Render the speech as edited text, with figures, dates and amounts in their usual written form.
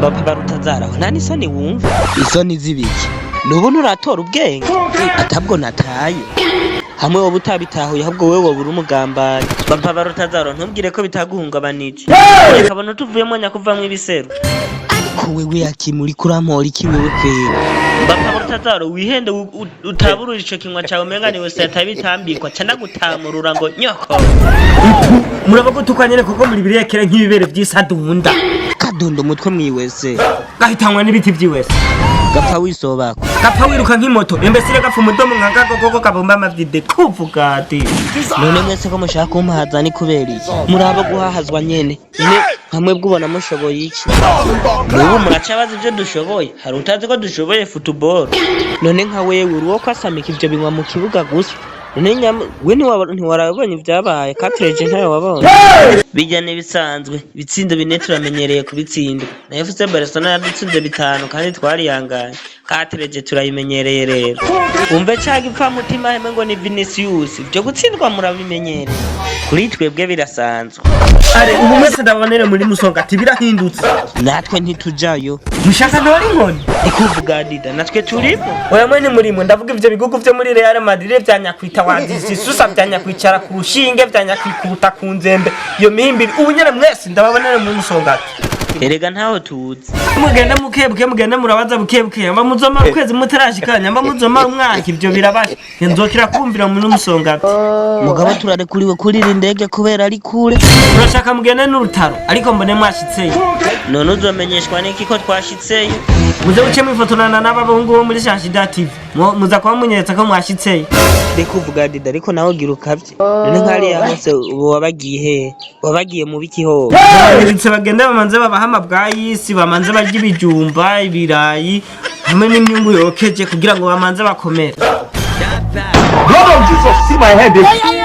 Bapfa barutazaraho, nta n'isoni wumva? Isoni z'ibiki? Nubu nturatora ubwenge, atabwo nataye hamwe wowe utabitahuye, ahubwo wewe woba uri umugambanyi. Bapfa barutazaro, ntubwire ko bitaguhungabanije, reka tuvuyemo nyakuvamwo ibiseru. Ariko wewe yakimu, uriko urampora iki wewe kweri? Bapfa barutazaro, wihende utaburura ico kinwa cawe, umenga niwe satabitambikwa canagutamurura ngo nyoko. Muraba gutukwa nyene, kuko muri birekere nk'ibibere vy'isadunda. Kadunda umutwe mwiwese. Gahitanwa n'ibiti vyiwese. Gapfa wisobako. Gapfa wiruka nk'imoto imbesire, gapfa umudomo nka gakokoko kabumba amavyide kuvugati. None mwese ko mushaka kumpahaza, ni kubera iki? Muraba guhahazwa nyene nyene nkamwe bwubona mushoboye iki? Nubu muracabaza ivyo dushoboye? Hari utazi ko dushoboye football? None nka wewe uri uwo kwasamika ivyo binywa mu kibuga gusa? None we ntiwarabonye ivyabaye katreje? Ntayo wabonye? Bijya n'ibisanzwe, ibitsindo 4 turamenyereye kubitsindwa. Na FC Barcelona yadutsinze 5 kandi twariyanganye. Katreje turayimenyereye. Rero umve ca gipfamutima hemwe ngo ni Vinicius, ivyo gutsindwa murabimenyereye, kuri twebwe birasanzwe. Are ubu mwese ndabonere muri musonga ati birahindutse. Natwe ntitujayo. Mushaka ntore inkoni? Ikuvuga dida, natwe turimo. Oya, mwe ntimurimwe. Ndavuga ivyo bigugu vyo muri Real Madrid vya nyakwita wazisusa, vya nyakwicara ku rushinge, vya nyakwikuta ku nzembe, iyo mihimbiri. Ubu nyene mwese ndababonere muri musongati. Erega ntaho tuzi. Mugende mukebuke, mugende murabaza bukebuke. Nyamba muzomara ukwezi mutarashika, nyamba muzomara umwaka, ivyo birabasha, nzokira kumvira muri musongati. Mugabo turarekuriwe kurira indege kubera ari kure. Urashaka mugende n'urutaro, ariko mbone mwashitseyo. None uzomenyeshwa n'iki ko twashitseyo? Muze muce mwifotorana n'abahungu bo muri Shanshida TV. Muza kuba munyeretse ko mwashitseyo. Reka uvuga dida, ariko nawe ugira ukavye. None nk'hariya hose ubu wabagiye hehe? Wabagiye mu biki ho? Ndetse bagende bamanze babaha amabwayisi, bamanze barya ibijumba, ibirayi hamwe n'imyungu yokeje kugira ngo bamanze bakomere. Blood of Jesus, see my head.